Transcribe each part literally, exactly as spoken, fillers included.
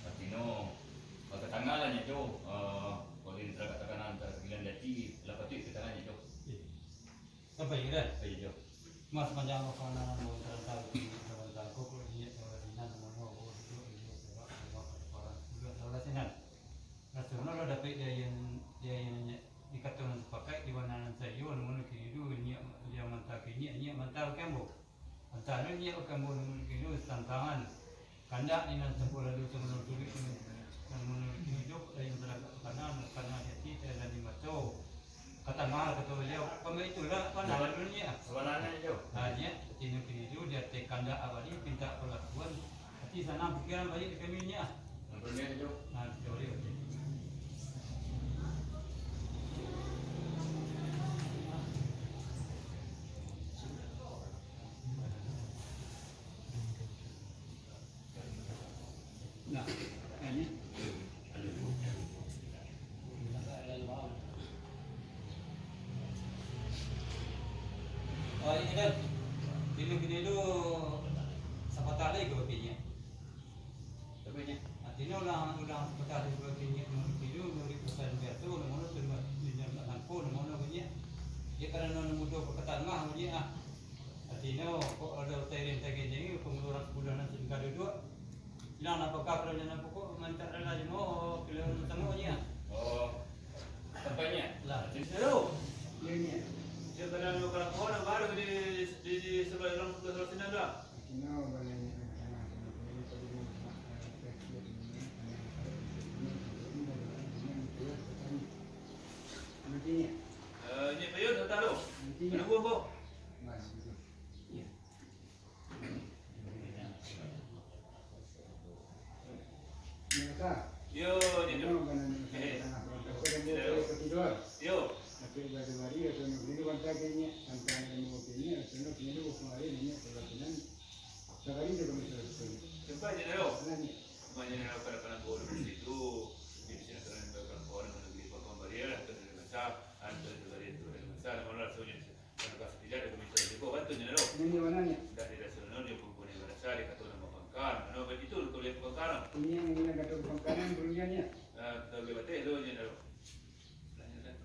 Artinyo, ka tangah lah nyo tu, eh, kalau di takanan, takanan daki, lah patuik ka tangah nyo tu. Sampai je dah. Sampai je. Mas panjang makanan, mau terentang, terentang, kok, kok, iya, kalau di nan, mau, mau, kok, kok, iya, coba, coba, orang, udah, salah sinan. Rasulullah lah dapek dia yang, dia yang nanya, dikatakan sepakat di mana nan sayo, namun kini tu, niat dia mantah ke niat, niat mantah ke ambo. Antah nan niat ka ambo namun kini tantangan. Kandak ni nan sampurna doso manurut diri, namun kini tu, lain talatak kanan, kanan di ati, jalan di mato. Katangah kato baliau, kami itulah, panah lah dulu niat. Sabananyo tu. Ha, niat, ati nan kini tu, di ati kandak abadi, pinta palakuan. Ati sanang pikiran baliak di kami niat. Nan kini tu. Ha, teori, oke. Nah, ini. Oh, ini kan. Kini-kini tu sapatah lai ka bakinya. Tapi ni, artinyo ulang, ulang sapatah lai ka bakinya, kini tu, murid pesan biaso, namun tu, namun tu, namun tu, dia karano namun tu, ka tangah, bunyi, ah. Artinyo, kok ado tairing-tairing ni, pangulu urang sabulan nan sadang duduak. Bilang, apakah kerajaan pokok mancak rela jimo, kalian tengoknya? Oh, tampaknya. Lah. Halo. Iya, iya. Dia kadang dua kali pohon, baru di, di, di sebelah dalam, sebelah sini ada. Artinyo, balai ni, Eh, ni payun, datang tu. Menunggu, Bok. Mas, betul. Iya. Yo, yo, yo. Yo. Sampai je, yo. Sampai je, yo, pada-pada gol itu. Di sini, kalau yang berkelakuan, kalau di papan barier, atau di masa, atau di barier itu, di masa, nama lah, soalnya. Kalau ka satijak dari komisi risiko, bantu nyo lo. Nan di mana nyo? Ndak di dasar nyo, di pun di dasar, di kato namo pangka. Namo baik itu, kalau di pangka, no. Ini yang, ini yang kato pangka, nan bunyian nyo. Ah, kalau di batai, lo nyo lo. Lah, nyo lah.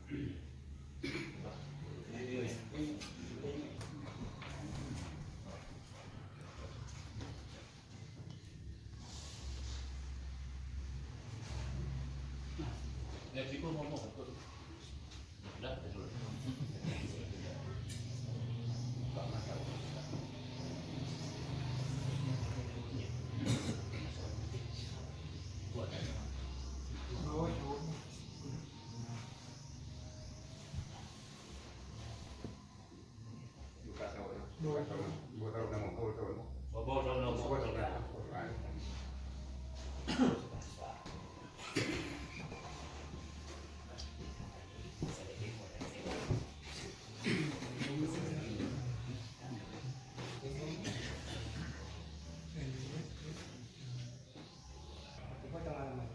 Tibo tangah malam,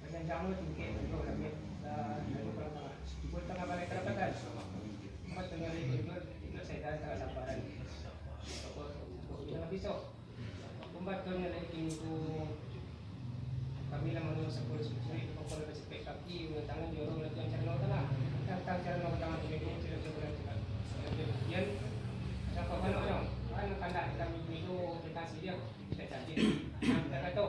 bajanjang lo tingkek, tibo lapeh, lah, lalu pulang tangah. Tibo tangah balai karapatan, Muhammad tangah dari koridor, tibo saitan tangah samparan. Toko Pambantuan nan kini tu, kami lah manurusi sepuluh suri, pokok lah basipek kaki, ulun tangan jorong lah tuan carano tu lah. Tantang carano tangan kini tu, tidak bisa bulan tu lah. Kemudian, siapa mana orang? Kan kandak kami kini tu tentang siriah, tidak cantik. Nah, kita kata,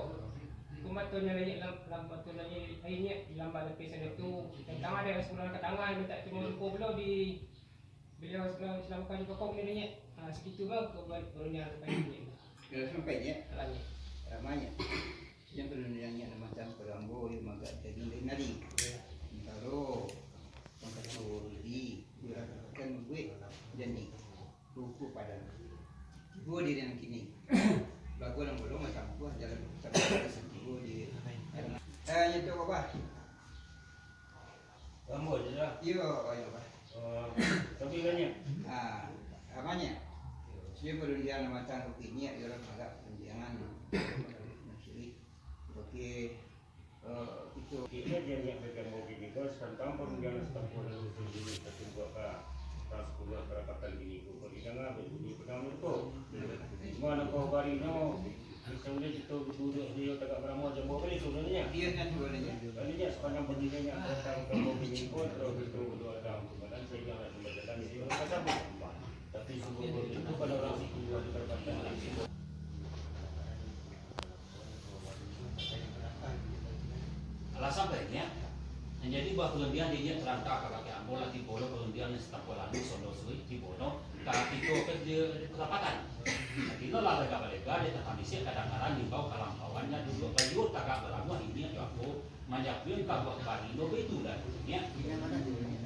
pambantuan nan lain lam, lam bantuan lain, lainnya, lambat lapis saja tu, tantang ada sepuluh orang katangan, minta cuma lupa pulo di Baliau salam, salam kaji pokok ni, Nyiak. Ah, sakitu bang, ka ba-, barundiang sampai ni. Kalau sampai, Nyiak? Alah, Nyiak. Ramai, Nyiak. Siang barundiang, Nyiak, nan macam ka ambo, yo magak jadi lain ari. Antaro, pangkato di, urang katakan buek janji. Ruko padan. Tibo di nan kini. Bago nan bolong macam tu, jalan ruko padan. Tibo di, eh, nyetok apa? Ambo je lah. Iyo, iyo, Pak. Oh, tapi banyak. Ah, amannya. Siang barundiang nan macam ruko ini, yo lah, agak parundiangan. Oke, eh, itu. Kini dia nak bergambar gini, terus tentang parundiangan setempat lalu sendiri, tapi buat ka, tas kuliah kerapatan gini, kok di tengah, berbunyi pedang itu. Mana kau bari no? Bisa ulih kito duduak di tagak baramuah jam dua bali tu, Nyiak? Iyo, Nyiak, cubo, Nyiak. Lalu, Nyiak, sapanjang pagilian, Nyiak, datang ka mobil impor, kalau kito baduo datang, kemudian sahinggo nak jambatan di sini, orang kata apa? Tapi sungguh itu pada orang situ, ada terbatas dari situ. Alasan lainnya, jadi buah parundiangan di Nyiak taranta kabake ambo, lah tibo lo parundiangan nan satampuah lalu, sondo suik tibo no, Ka kito ka di, di kapatan. Kini lah lega-lega, di tangah bisuak kadangaran imbau kalampauan nan duduak baiyo tagak baramuah iniak jo ambo, manjapuik ka buah pari no baitu lah dulu, Nyiak.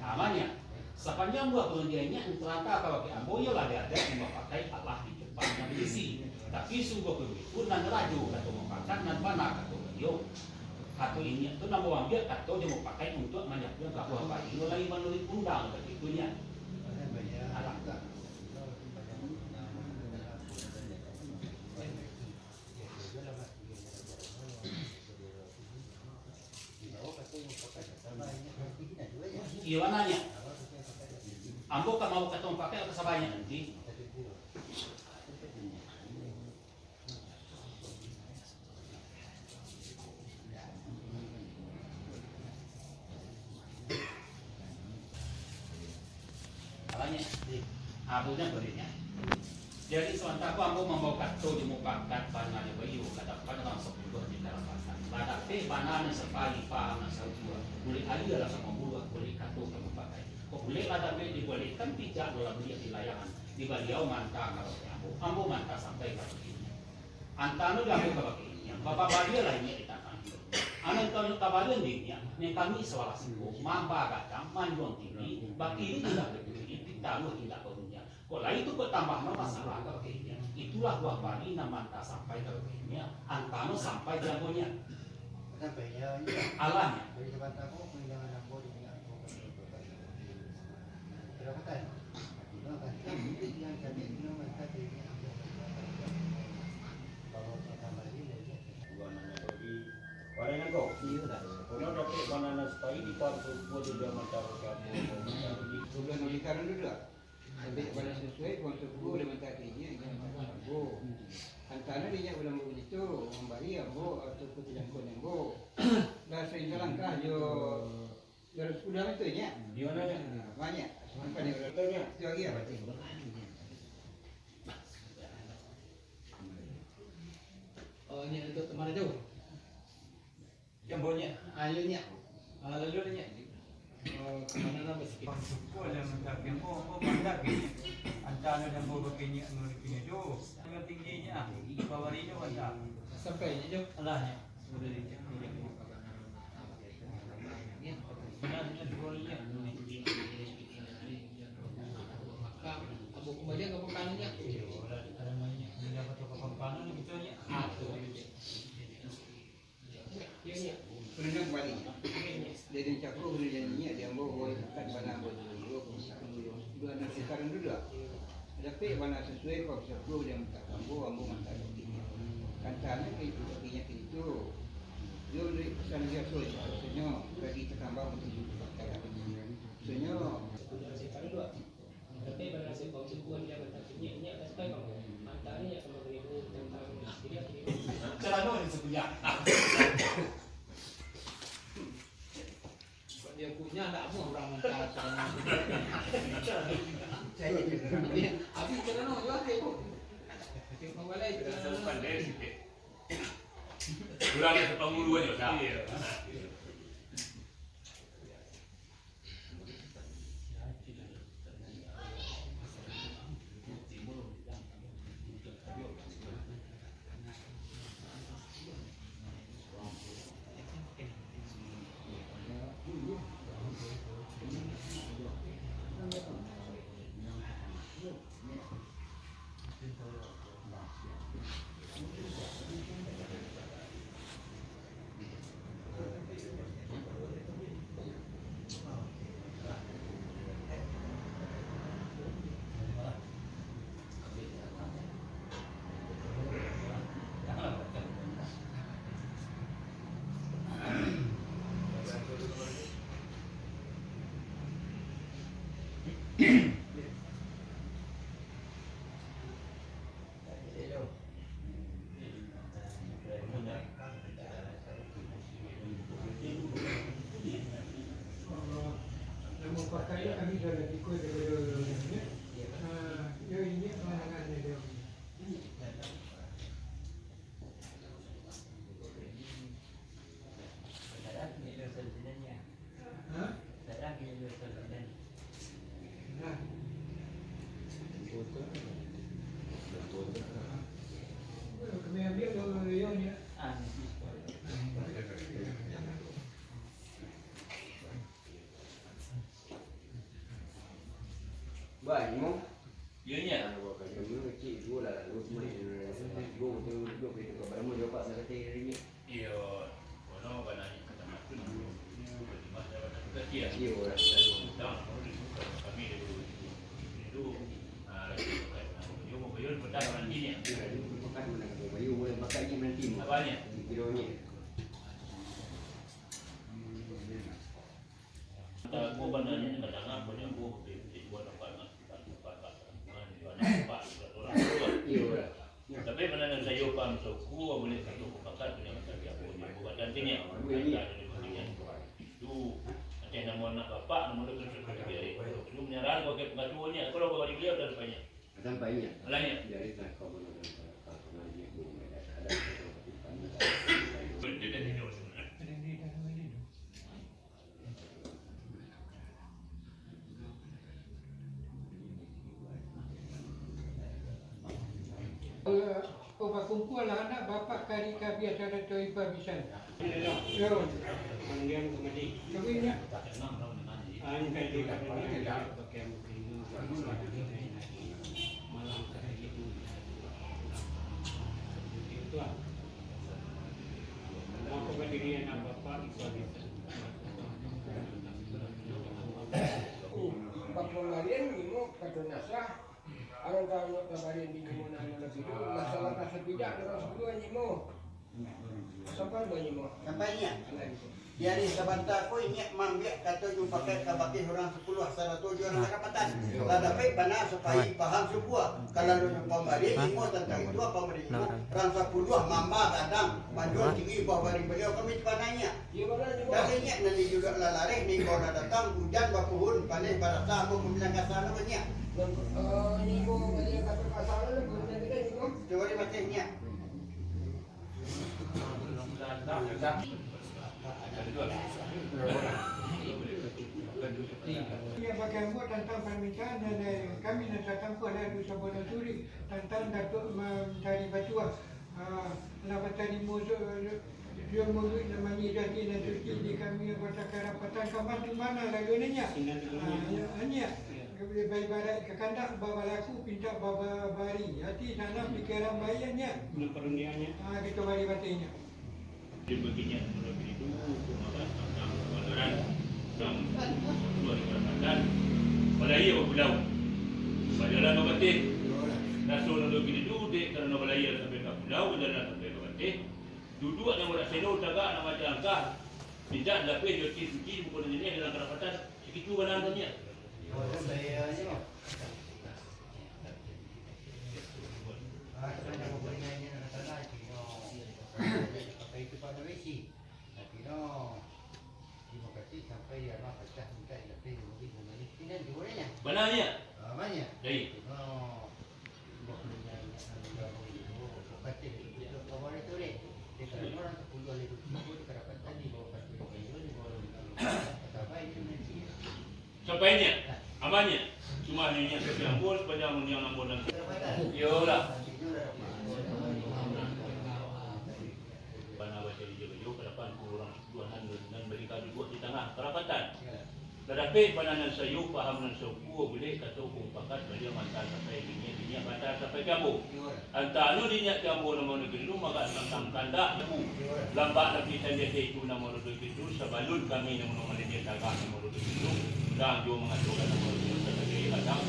Amannya, sapanjang buah parundiangan Nyiak nan taranta kabake ambo, iyolah di adaik nan bapakai alah di Jepang nan baisi. Tapi sungguah pun baitu nan rajo kato mupakaik nan bana kato baiyo. Kato iniak tu nan baambiak kato jo mupakaik untuak manjapuik ka buah pari no lai manuruik undang baitu, Nyiak. Alah. Iyo, bana, Nyiak. Ambo ka mambao kato mupakaik ka sabanyak nanti. Alah, Nyiak. Ah, buliah, buliah, Nyiak. Jadi, sabanta ko ambo mambao kato jo mupakaik bana jo baiyo ka tampek urang sapuluah di karapatan. Lah dapek bana nan sapari, paham nan saukua, bulek aia lah samo buluah, bulek kato ka mupakaik. Kok bulek lah dapek dibuliahkan, pijak lo lah buliah di layangan, di baliau manta kabake ambo, ambo manta sampai kabake inyo. Antano di ambo kabake inyo, bapabalialah inyo di tanah ambo. Antano tabalian di inyo, nan kami sawalah siko, mamba gadang, manjuang tinggi, bakiri indak bakiri, pitaruah indak barundiang. Kok lai tu kok tambah no masalah kabake inyo. Itulah buah pari nan manta sampai kabake inyo, antano sampai di ambo, Nyiak. Sampai inyo, Nyiak. Alah, Nyiak. Bari sabanta ko, pandangan ambo di Nyiak ko. Karapatan. Karapatan. Mungkin nan kami, nan manta di Nyiak ko. Kalau kita kambali, Nyiak. Buah nan ado di Parangai ko. Iyo lah. Kono dapek bana nan sapari di Parangai ko, di Jaman Taruh Kampung. Sebelum di Karang dulu lah. Tapi bana sasuai, pun suku boleh minta ke inyo, inyo minta ke ambo. Antano inyo bulan bagitu, mambari ambo, atau putih jangkau ambo. Lah sering talangkah jo, jo sepuluh itu, Nyiak. Di mana, Nyiak? Banyak. Sampai ni, Nyiak. Itu lagi apa? Oh, ini untuk teman itu. Jambonyo. Ah, iyo, Nyiak. Ah, lalu, Nyiak. Oh, ka mano lah basikit? Suku lah mantap jambo, ambo mantap ke. Antano jambo bakenyak anu di kini tu. Tinggi-tingginyo, ah. Bawah rinyo mantap. Sampai ni jo. Alah, Nyiak. Sudah di Nyiak. Nah, ini dua Nyiak. Ka, ka buku baca, ka buku anu, Nyiak. Iyo, lah, ada banyak. Ini dapat tukang panen gitu, Nyiak. Ah, tu. Iyo, Nyiak. Perintah kumbali. Iyo, Nyiak. Jadi, cako, jadi, Nyiak, di ambo, buliah angkat bana ambo dulu, dulu, dulu, anak sekarang dulu, ah. Dapek bana sasuai, kok, sasuai, buliah mintak ambo, ambo mintak buktinyo. Kantanyo, itu, buktinyo itu. Yo, dari pesan biaso, maksudnyo, bagi takambang untuk hidup, bakal. Maksudnyo, Tapi bana nasib kaum suku, dia mintak inyo, inyo ka sampai kamu. Antaro inyo ka mangaribu, Dia punya ndak amuah urang minta. Habis, habis celano jual dia, Bu. Cuma balai celano. Kurang dari sepangulu aja, dah. Iya. Banyak. Iyo, nyo. Iyo, kono bana ka tampat tu, namo, lima jabatan tu tadi, yo. Iyo, lah. Utang, kono dibuka kami dari dulu. Itu, ah, lagi bukan, namo, yo, mau bayar, bentar, nanti ni. Iyo, lagi bukan, namo, bayar, mulai bakal ni nanti, mo. Apa ni? Di kilo ni. Iyo, lah. Tapi mana nan sayo paham, suku, buliah satu pakat, punya masalah, punya buatan tinggi. Itu, nanti namo anak bapak, namo tu, tu, tu, tu, tu, menyerang, pakai pengatuannya, kalau bawa di beliau dan banyak. Sampai ni. Alah, ni. Dari sana kau boleh, kau boleh, kau boleh, ada, ada, ada, ada. Ko bakumpua lah anak bapak kari kabiah sarato ipa bisan. Yo. Kawin nyo. Mako badiri anak bapak ipa bisan. Bak pambarian nimo kato nasah, alangkah anak pambarian di nimo nan labiah tu, masalah ka sapidak urang sapuluah nimo. Sampai ba nimo. Sampai nyo. Alah, nimo. Di ari sabanta ko inyo maambiak kato jo pakai kabake urang sapuluah sarato jo urang sadapatan. Lah dapek bana supayo paham sabua. Kalau nyo pambari nimo tantang itu, pambari nimo urang sapuluah mamba gadang manjual tinggi bawah bari baliau kami tu pananyo. Kami inyo nan dijuluak lah lareh, minggu nan datang ujan bapuhun, paneh barasa, ambo pambilang kasa namo nyo. Nimo baliau kato kasa lah, nimo. Cubo di mateh nyo. Iyo, bagi ambo tantang parmintaan nan, eh, kami nan tatampuah dari Dusun Bonong Suri, tantang Datuak Mancari Batuah, ah, lah batarimo su-, su-, suruah muluik nan manih, jo ati nan suci di kami anggota karapatan, ka ma tu ma lalu nyo. Ah, nyo, nyo. Baibarat kakandak babalaku, pintak babari. Ati sanang, pikiran baiak nyo. Nan parundiangnyo. Ah, kito bari batinyo. Di bagian nan labiah itu, pamakan tantang kabanaran. Tantang dua di Kalimantan. Balai bapulau. Bajalan babateh. Raso nan labiah itu, dek karano balai sampai ka pulau, bajalan sampai ka bateh. Duduak nan barakseno, tagak nan bajalangkah. Pintak dilapeh jo ati suci, muko nan janiah dalam karapatan. Sakitu bana nyo. Iyo, sayo nyo. Ah, sabanyak pokoknyo inyo nan tanah itu, nyo. Bana nyo. Dari. Sampai nyo, aman nyo. Cuma nyo nyo sapi ambo sapanjang rundiang ambo nan. Iyolah. Bana baco ijo-ijo ka dapan urang. Tuhan nan, nan bari ka duduak di tangah karapatan. Lah dapek bana nan saiyo, paham nan saukua, bulek kato ko mupakat, baliau maanta sampai di nyiak, di nyiak maanta sampai ka ambo. Antano di nyiak ka ambo nan mano gelu, mangko tantang kandak ambo. Lambak lapisan di ateh itu nan mano gelu, sabalun kami nan mano maliliang tagak nan mano gelu, urang juo mangatokan nan mano gelu, sabagai ladang,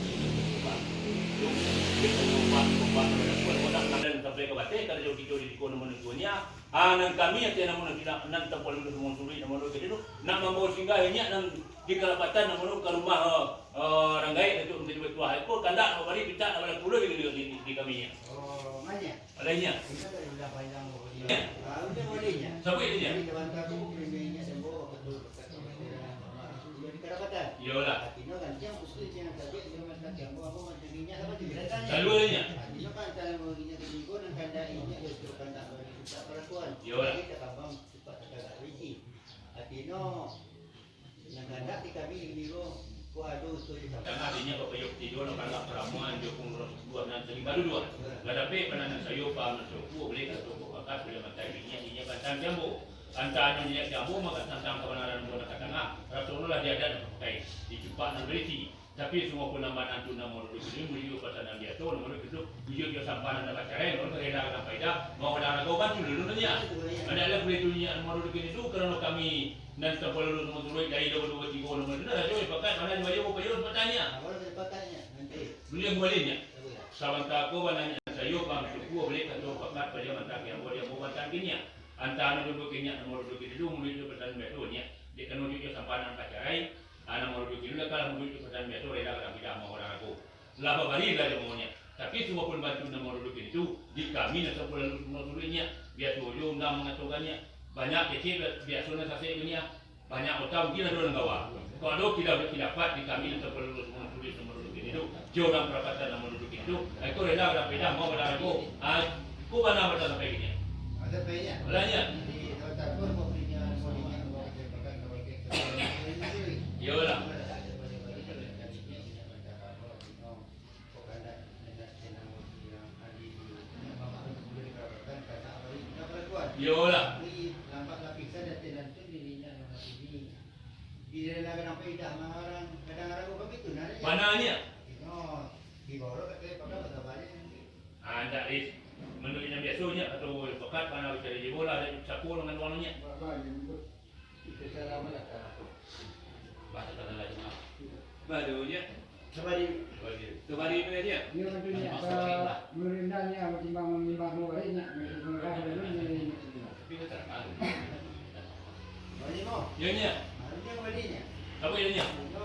sampai ka bateh, karajo kito di siko nan mano gelu nyo. Ah, nan kami ati nan mano sinan, nan tampalulus mangasuruik nan mano gelu tu, nak mambawa singgah inyo nan di karapatan nan mano ka rumah, eh, eh, urang gaek Datuak Manjadi Batuah. Iko kandak nak babari, picak nak balaku pulo di, di, di, di kami nyo. Oh, manya. Alainya. Iko dari ulah panjang pokoknyo. Ya. Ah, udah boleh nya. Sabuik aja. Jadi, kawan aku, primenya sembuh, betul, betul, betul, betul, betul, di karapatan. Iyolah. Artinyo kan, yang khusus yang tadi, yang mantap, yang bawa, bawa, dirinya, apa, di belakangnya. Lalu aja. Artinyo kan, antara dirinya, diri, nan kandak inyo, justru kandak bagi kita perlakuan. Iyolah. Jadi, takabang. Sifat tagak risi. Artinyo, nan kandak di kami niru, ko ado usul di tangah. Tangah dinyo bapayuang tigo, nan kandak paramuan, jo pangurus duo nan saling baduduak. Lah dapek bana nan saiyo, paham nan saukua, bulek kato ko mupakat, bulek maanta di nyiak, di nyiak maanta ka ambo. Antano di nyiak ka ambo, mangko tantang kabanaran ambo nan ka tangah, rasolah di adat nan bapakai, di cupak nan barisi. Tapi, sungguahpun lambat antun nan mano gelu, murid jo pasan nan biaso, nan mano gelu, bujur jo sampanan nan bacarai, nan mano rela nan paidah, mangko dah rago bantu dulu nyo. Adalah buliah tu nyiak nan mano gelu tu, karano kami nan tampalulus mangasuruik dari dua, dua, tigo, nan mano tu, dah rajo pakat, mana di bayo, bayo, patanya. Buliah mubalianyo. Sabanta ko, bana nyo saiyo, paham saukua, bulek kato mupakat, baliau maanta ka ambo, ambo maanta ka nyiak. Antano jo ka nyiak nan mano gelu, murid jo pasan nan biaso nyiak, dek karano jo sampanan nan bacarai, Ah, nan mano gelu lah, kalau murid tu pasan biaso, rela ka dalam bidah, mangko dah rago. Lah babari lah jo mangkonyo. Tapi, sungguahpun bantu nan mano gelu tu, di kami nan sampululus mangasuruik nyiak, biaso jo undang mangatokan nyiak. Banyak kecek, biaso nan sasek jo nyiak. Banyak ota mungkin ado nan gawa. Kok ado khilaf-khilafat di kami nan sampululus mangasuruik nan mano gelu tu, jo urang karapatan nan mano gelu tu, ah, iko rela ka dalam bidah, mangko dah rago. Ah, ko bana maanta sampai ka nyiak. Ada baiknya. Alainya. Jadi, kalau takut, mau belinya, mau belinya, mau belinya. Iyolah. Iyolah. Bana nyo. Ah, ndak, Ris. Manuruik nan biaso nyo, atau pakat bana bicaro jiwa lah, ado sapo nan mano nyo. Baru nyo. Sabari. Sabari mana dia? Dia macam ni, apa, merendahnya, timbang menimbang mau balik nak, macam merah dulu, ni, ni, ni. Tapi dia tak malu. Balik mau? Ya, ni. Baru dia balik ni. Apa ya, ni? No.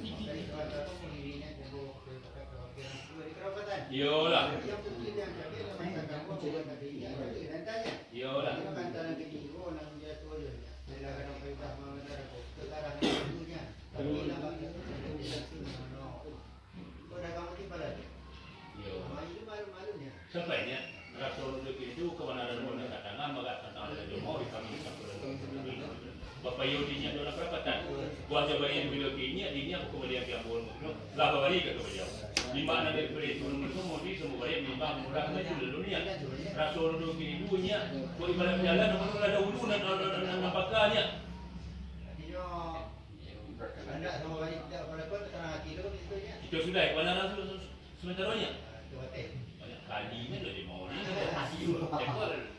Dari kawan-kawan pun dirinya, dia bawa ke tempat perwakilan. Iyolah. Yang penting yang jaga, yang makan kampung, bukan tadi. Yang penting, dan tanya. Iyolah. Ini kan antara gini, oh, nang dia tu aja. Dia dah kadang perintah mengenai aku. Sekarang ni dulunya. Tapi nak bagi aku, dia tu, no. Kau dah kamu timpal aja. Iyo. Malu-malunya. Sampai nyo, raso rezeki tu kabanaran mo nan ka tangah, magak tantang rajo mo, di kami di kampung. Bapayo di nyo dalam rapatan. Buah jabai di bilo kini, di nyo aku kembali yang kiambon. Lah babari ka baliau. Lima nan dari beri turun menunggu mudi, semua balik menimbang murah maju lalu niat. Raso rindu kini dunia, buat ibarat jalan, namun ada ulu nan, nan, nan, nan, nan bakar niat. Anak sama balik tidak berlaku, terang hati tu, begitu ya. Kita sudah, mana langsung sementara nya. Ah, itu hotel. Banyak kali ni lah dia mau ni.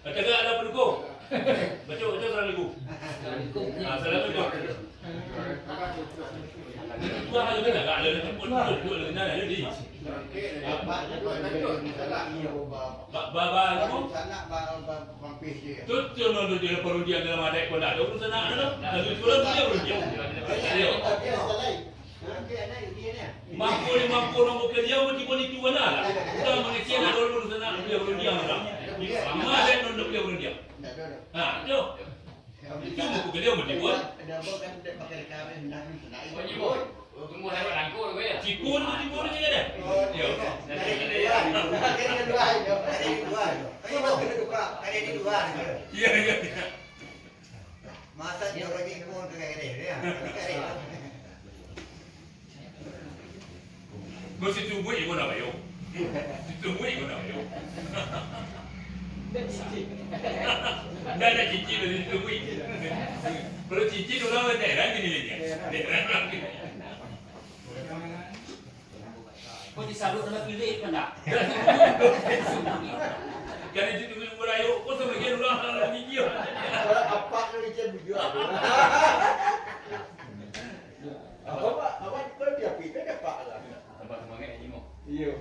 Kata ada pendukung. Baca, baca Assalamualaikum. Assalamualaikum. Ah, Assalamualaikum. Tuan ada kena, tak ada nak jemput dulu, duduk lagi sana, jadi. Ba, ba, ba, apa? Tu, tu, no, tu, dia perundingan dalam adat kau nak ada urusan nak ada tu. Lalu tu lah dia perundingan. Ayo. Mampu ni, mampu nombor kerja, tiba ni tu mana lah. Kita mengecil nak dulu urusan nak dia perundingan orang. Sama adat nak dia perundingan. Ha, tu. Itu buku kerja mesti buat. Abang kan tidak pakai rekaman, nah, nah, ini. Oh, tunggu saya barangkul, gue ya. Cipun tu, cipun tu, cipun tu. Oh, iyo. Dari dua, dari dua, dari dua. Ayo, Bang, kita buka, dari dua. Iyo, iyo, iyo. Masa jorok cipun tu, kayak gini, ya? Kayak gini. Kau si tubuik iko nak bayo. Si tubuik iko nak bayo. Ndak ada cici dari si tubuik. Kalau cici tu lah, daerah gini dia. Daerah gini. Kau disalut dalam bilik kan dak? Kalau si tubuik murayo, kau sama dia lah, lah gigi. Apak tu licin bujur. Apa, Pak? Apa, apa dia pikir dia, Pak, lah? Tambah semangat, Haji Mo. Iyo.